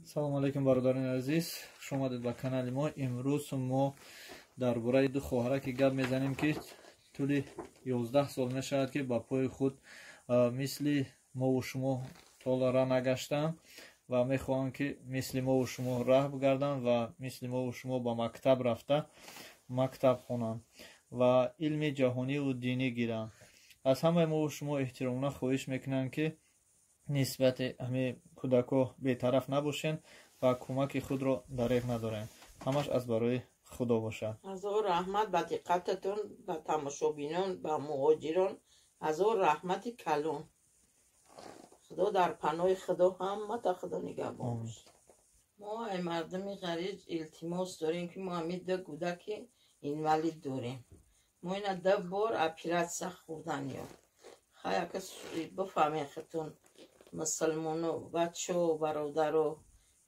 Салом алейкум, бародарони азиз, хуш омадед ба канали мо. Имрӯз мо дар бораи ду хоҳараке гап мезанем, ки тӯли 11 сол мешавад, ки ба пои худ мисли мову шумо тола раҳ нагаштанд ва мехоҳанд, ки мисли мову шумо раҳ бигарданд ва мисли мову шумо ба мактаб рафта, мактаб хонанд ва илми ҷаҳониву динӣ гиранд. Аз ҳамаи мову шумо эҳтиромона хоҳиш мекунанд, ки нисбати ҳамин кӯдакҳо бетараф набошен ва кӯмаки худро дареғ надорем. Ҳамаш аз барои Худо бошад. Ҳазор раҳмат ба диққататон, ба тамошобинон, ба муҳоҷирон ҳазор раҳмати калон. Худо дар паноҳи Худо, ҳамата Худо нигаҳбон бошад. Мо ай мардуми ғариб илтимос дорем, ки мо ҳамин ду кӯдаки инвалид дорем. Мо ина ду бор оператсия хӯрдан ё хай ака бифаҳмен худтон, мусулмоно, бачао, бародаро,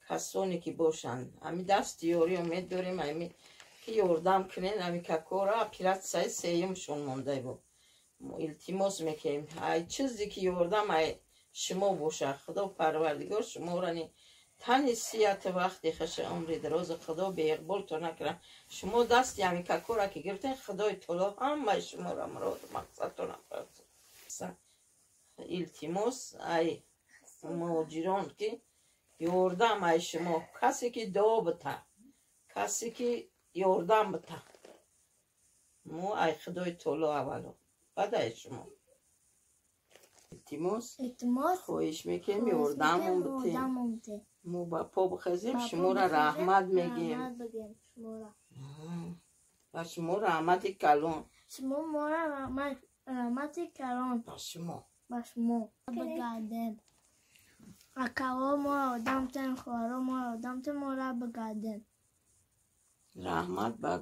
касоне ки бошанд, ҳами дасти ёрӣ умед дорем, ҳами ки ёрдам кунен. Ҳами какора оператсияи сеюмшон монда бо. Мо илтимос мекунем, ай чизе ки ёрдам ай шумо бошад, Худо Парвардигор шуморо тани сиҳату вақти хаша, умри дарозу Худо беиқболтон накунад. Шумо дасти ҳами какора ки гирифтен, Худои Таоло ҳамаи шуморо муроду мақсадтон афрад. Илтимос ай муҳоҷирон, ки ёрдам ай шумо, касе ки дуо бита, касе ки ёрдам бита. Мо ай Худои Таоло аввало, баъд ай шумо илтимос хоҳиш мекунем, ёрдамон битем, мо ба по бихезем. Шуморо раҳмат мегӯем, ба шумо раҳмати калон. Шумо моро раҳмати калон. Ба шумо. Ба шумо бигардем. Акаҳо моро ёрдам тен, хоҳаро моро ёрдам тен, моро бигардем. Раҳмат ба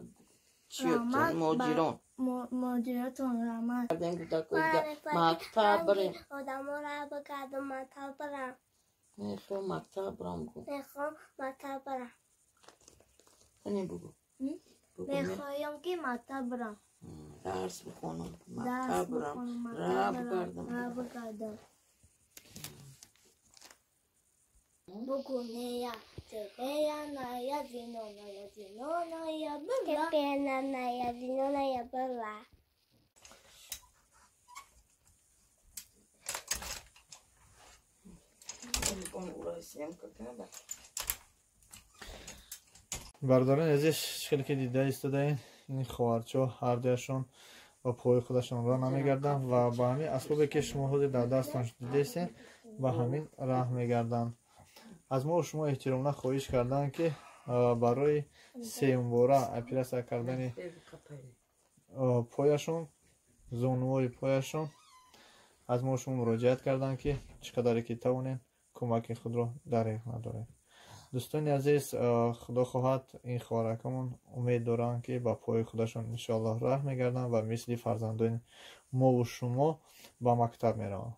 чиётон, муҳоҷирон. Муҳоҷиротон раҳмат. Мактаб бирем. Одаморо бигардам, мактаб бирам. Мехоҳам мактаб бирам, гӯ. Мехоҳам мактаб бирам. Тане бугӯ. Мехоҳам, ки мактаб бирам. Дарс бихонам, мактаб бирам, раҳ бигардам. Раҳ бигардам. Бугуneя, зеленая, зеленая, зеленая была. Зеленая, зеленая была. Бародарони азиз, хеле ки дида истодаед, ин хоҳарчо ҳардуяшон ба пои худашон роҳ намегарданд ва ба ҳамин асбобе, ки шумо ҳозир дар дастон дидестед, ба ҳамин раҳ мегарданд. Аз мо шумо эҳтиромона хоҳиш карданд, ки барои сеюмбора оператсия кардани пояшон, зонуҳои пояшон, аз мо шумо муроҷиат карданд, ки чӣ қадаре ки тавонем, кӯмаки худро дареғ надорем. Дӯстони азиз, Худо хоҳад, ин хоҳаракамон умед доранд, ки ба пои худашон иншоаллоҳ раҳ мегарданд ва мисли фарзандони мову шумо ба мактаб мераванд.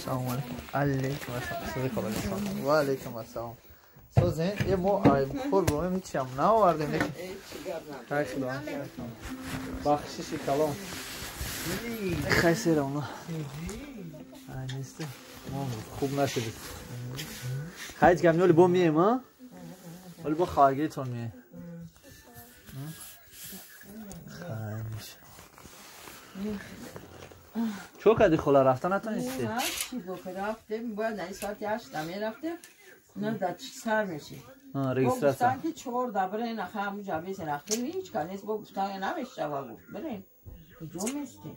Салом алейкум. Ва алейкум ассалом. Созен, е мо ай кор бромем, ҳечиам наовардем. Хай, Худо бахшиши калон. Хай, сера оно. Ай несте. Мо хуб нашудем. Хай, ҳеҷ гап не, оли бо мием, а? Оли бо хоҳаргиритон мием. Хай меша. Чо кардӣ, хола, рафта натонистӣ? Чӣ бо рафтем, бояд на соати 8 мерафтем, на дар сар меши. Регистрация. Гуфтан, ки чор да бирен, аха ҳамуҷа бесен, ахир ҳеҷ ка нест, бо гуфтан намешава, гуфт бирен. Куҷо местем?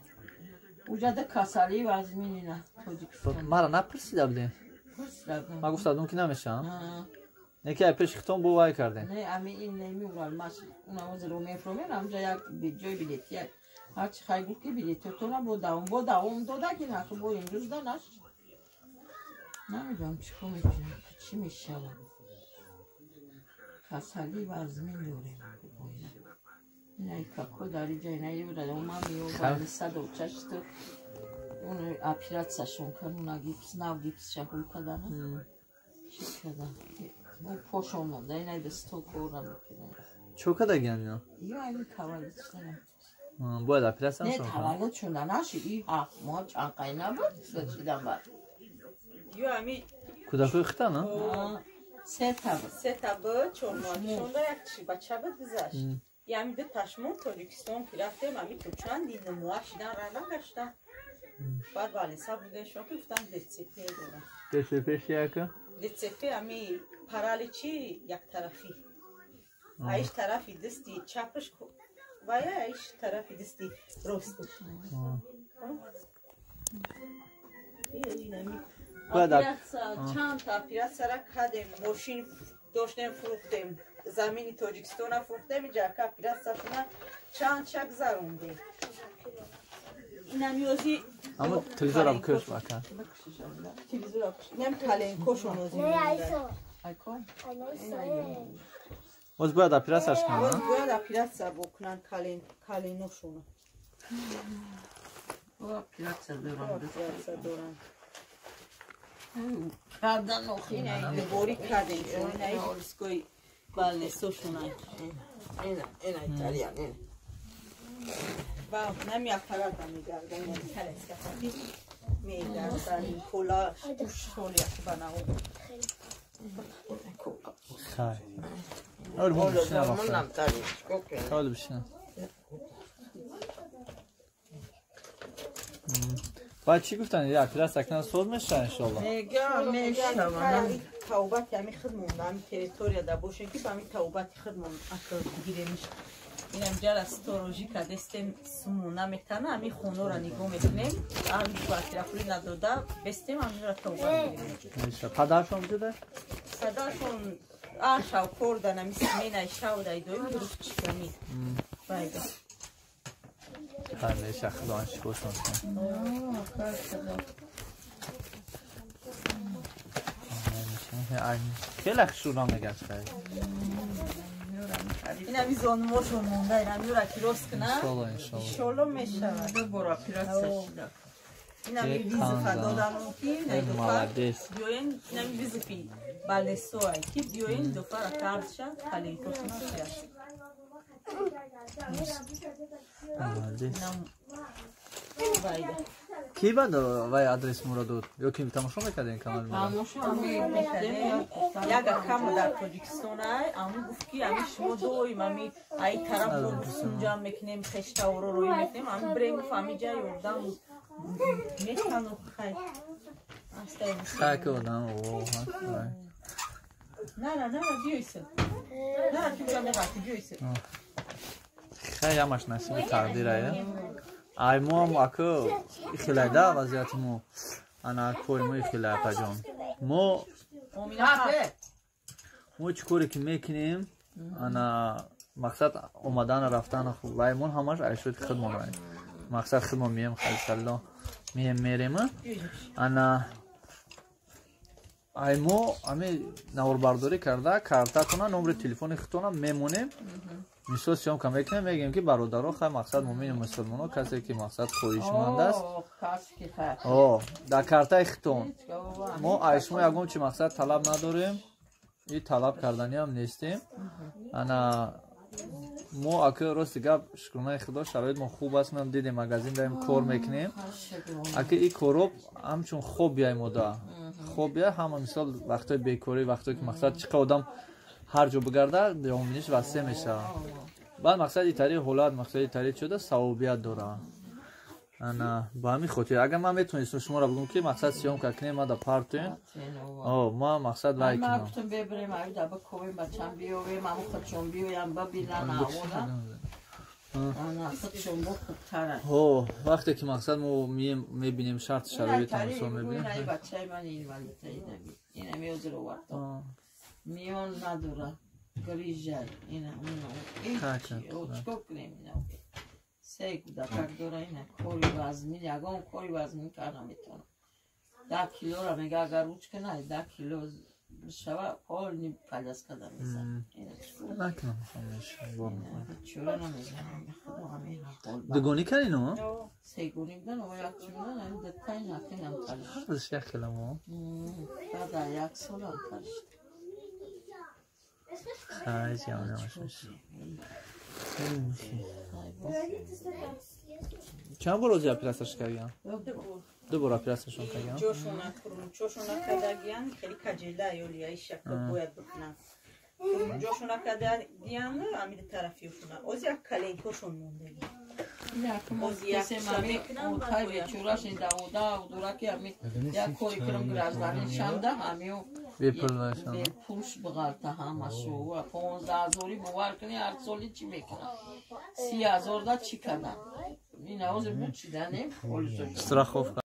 Уҷа да касалӣ вазмини на Тоҷикистон. Мара напурсида будем? Пурсида будем. Ман гуфта будам, ки намешавам. Не ки ай пеши хитон бо вай кардем. Не, ами ин неми урал маш, уна ҳозир мефромем, ҳамуҷа як ҷои билетия. Ҳарчи хай гуфт ки билетотона бо давом дода ки наху бо имрӯз да наш. Намедонам чӣ кор мекунам, чӣ мешавад. Касалӣ вазмин дорем. Инай како дар иҷа инай ма меёбад 108 он оператсияшон кар, уна гипс нав гипс шаҳул кардана. Чӣ кардан? Пошон монда, инай дасто кор намекунад. Чо кардагиан ино? Ё ами таваллуд шудана. Бояд оператсия Не, таваллуд шуда наши, и ҳафт моҳ чанқай набуд, чидан бад. Ё ами кӯдакои хита, на? Сета буд. Сета буд, 4 моҳ шонда як бача буд гузашт. Ями ду ташмон Тоҷикистон ки рафтем, ами то чанд моҳ шидан ра нагаштам. Баъд балиса будем шо ки гуфтам ДЦП дорам. ДЦП чи яка? ДЦП ами параличи яктарафӣ. Аиш тарафи дасти чапаш вая, аиш тарафи дасти росташ. Чанд та оператсияра кардем, мошин доштем фурӯхтем, замини Тоҷикистона фурӯхтем, иҷака оператсияшона чанд чак зарондем. Инамиози Ама телевизора бикӯш бака. Телевизора бикӯш. Инам каленкошон ози. Боз бояд оператсияш кунанд? Боз бояд оператсия бикунанд каленошона. Оператсия доранд. Оператсия доранд. Кардан охи. Ина дубори кардем. Ина ипискои балнесошона. Ина, ина италиан, ина. Ва нами аппарата мегардам, калеска мегардам, пола шоли акбанао. Хай. Оли бо бишина вақта. Оли бишина. Баъд чӣ гуфтанд? Я оператсия кунанд соз мешавад иншоалло. Мегам мешавад. Тавбати ами худмон, ами территорияда бошем ки ба ами тавбати худмон акл бигиремиш. Инам ҷара сторожӣ кардестем, суму наметана, ами хонора нигоҳ мекунем, ами квартирапулӣ надода бестем, амиро тавба мегирем. Падаршон буҷуда? Падаршон шав кор дан, ами сменаи шав дай доим дуруст чиками. Байда. Меша худованд шукршон кунад. Хеле хушрӯ мегашт. Инами зонумошон монда, инамиро ки рост кунад, иншолло, иншолло. Иншолло мешавад. Ду бор оператсия шуда. Инами визифа доданум ки Молодец. биёен, инами визифи балесоай ки биёен дуфара кардша калинкошон шият. Молодец. Байда. Ки баъд вай адрес моро дод? Ё ки тамошо мекардем канали моро? Тамошо мекардем. Як акам дар Тоҷикистон ай, аму гуфт ки ами шумо доим ами ай тараф сунҷам мекунем, хештаворо рӯй мекунем, ами брем гуфт ами ҷа ёрдам метану хай. Хай ки одам, о, хай. Нара, нара, биёйса. Нара, ки уҷа меғарти, биёйса. Хай ҳамаш насиби тақдир ая. Ай мо ҳам аку ихилайда вазъияти мо. Ана кори мо ихилай апаҷон. Мо чӣ коре ки мекунем, ана мақсад омадан рафтан вай мон ҳамаш айшоти худмон ай. Мақсад худмон мием хайсалло мием мерем. Ана ай мо ами наворбардорӣ карда картатона номери телефони худтона мемонем. Мисол съёмка мекунем, мегӯем ки бародаро хай мақсад муъмини мусулмоно касе ки мақсад хоҳишманд аст. О, дар картаи хитон. Мо ай шумо ягон чи мақсад талаб надорем, и талаб карданиам нестем. Ана мо ака рости гап шукронаи худо шароит мо хуб аст, ман дидем магазин даем кор мекунем. Ака и короб ҳамчун хоббияй мода. Хоббия ҳама мисол вақтҳои бекорӣ, вақтҳое ки мақсад чӣ қадр одам ҳар ҷо бигарда ҷаҳонбиниш васеъ мешавад. Баъд мақсади тари ҳолат, мақсади тари чида савобият дорад. Ана ба ҳамин хотир агар ман метавонистам шуморо бигӯм ки мақсад съёмка кунем, ман да партоем. О, ман мақсад вай кунам. Ман гуфтам бебарем, ай да бикобем, бачам биёвем, аму худшон биёям, бибинан аввала. Ана худшон бо хубтарад. О, вақте ки мақсад мо мебинем шарт шароит мисол мебинем. Ай бачаи ман инвалид ина меозир овардам. Миён надорад, грижа, ина, уна, чикор кунем ина? Се кӯдакак дора, ина кори вазмин, ягон кори вазмин кар наметавонам. 10 килора мега, агар руч кана, 10 кило бишава, полный коляскада мезанам. Чора намезанам, худо, ҳамин ҳол. Дугонӣ кардино? Сегонӣ будан, якчи будан, ами дитаи накинам талиш. Ҳардуш як хеламо. Баъд дар як солам талишт. Хай, ҷавонамашаш. Чанд бор ози операцияш кардиям? Ду бор операцияшон кардиям. Ҷошона кардагиян, хеле каҷела ёлия ишака бояд бикунам. Ҷошона кардагиян, амиди тарафиёшона. Ози як коленкошон мондаги. Отай бечураш давода дураки ами як кори кунам, гражданин шанда ҳамиё бепулш биғалта ҳамашу 15 ҳазорӣ, бовар кунӣ, ҳар соли чӣ мекунам, 30 ҳазорда чӣ кардам, ин ҳозир буд чиданем. Страховка.